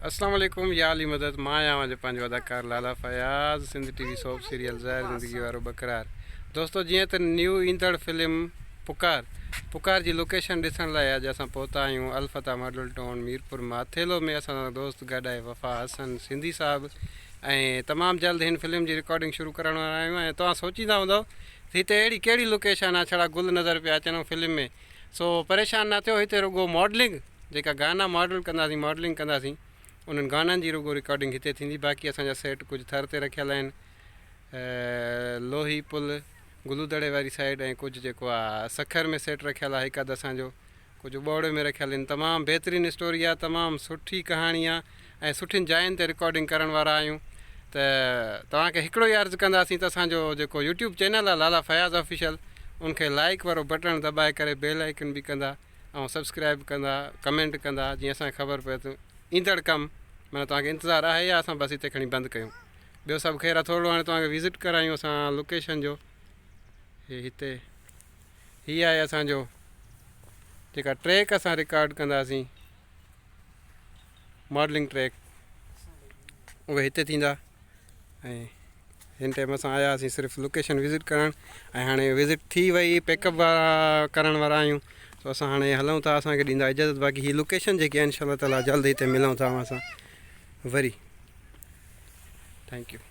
اسلام عليڪم يا علي مدد مان آهيان اوهان جو پنهنجو اداڪار Lala Fayaz Sindh T V soap serial زهر زندگي وارو ٻڪرار دوستو جيئن ته نيو ايندڙ فلم پڪار پڪار جي لوڪيشن ڏسڻ لاء اڄ اسان پهتا آهيون الفتح ماڊل ٽائون ميرپور ماٿيلو ۾ اسان سان دوست گڏ آهي وفا حسن سنڌي صاحب ۽ تمام جلد هن فلم جي رڪارڊنگ شروع ڪرڻ وارا آهيون ۽ توهان سوچيندا هوندؤ ته هتي اهڙي ڪهڙي لوڪيشن آهي ڇڙا گل نظر پيا اچن فلم ۾ سو پريشان نه ٿيو هتي رڳو ماڊلنگ جيڪا گانا ماڊل ڪنداسين ماڊلنگ ڪنداسين انهن گانن جي رڳو رڪارڊنگ هتي ٿيندي باقي اسان جا سيٽ ڪجهه ٿر تي رکيل آهن لوهي پل گلو دڙي واري سائيڊ ۽ ڪجهه جيڪو آ سکر ۾ سيٽ رکيل آ هڪ اڌ اسان جو ڪجهه ٻوڙي ۾ رکيل آهن تمام بهترين اسٽوري آ تمام سٺي ڪهاڻي آ ۽ سٺين جاين تي رڪارڊنگ ڪرڻ وارا آهيون ته توهان کي هڪڙو ئي عرض ڪنداسين ته اسان جو جيڪو يوٽيوب چينل آ لالا فياض آفيشل ان کي لائيڪ وارو بٽڻ دٻائي ڪري بيل آئيڪن به ڪندا ۽ سبسڪرائب ڪندا ڪمينٽ ڪندا جيئن اسان کي خبر پئي ته ايندڙ ڪم معنيٰ توهان کي انتظار آهي يا اسان بس هتي کڻي بند ڪيون ٻيو سڀ خير آ ٿورڙو هاڻي توهان کي وزٽ ڪرايون اسان لوڪيشن جو هي هتي هي آهي اسان جو جيڪا ٽريڪ اسان رڪارڊ ڪنداسين ماڊلنگ ٽريڪ اهي هتي ٿيندا ۽ هن ٽائيم اسان آيا هئاسين صرف لوڪيشن وزٽ ڪرڻ ۽ هاڻي وزٽ ٿي وئي پيڪ اپ وارا ڪرڻ وارا آهيون سو اسان هاڻي هلون ٿا اسانکي ڏيندا اجازت باقي هي لوڪيشن جيڪي آهن انشاء الله تعالي جلد هتي ملون ٿا اوهان سان وري thank you.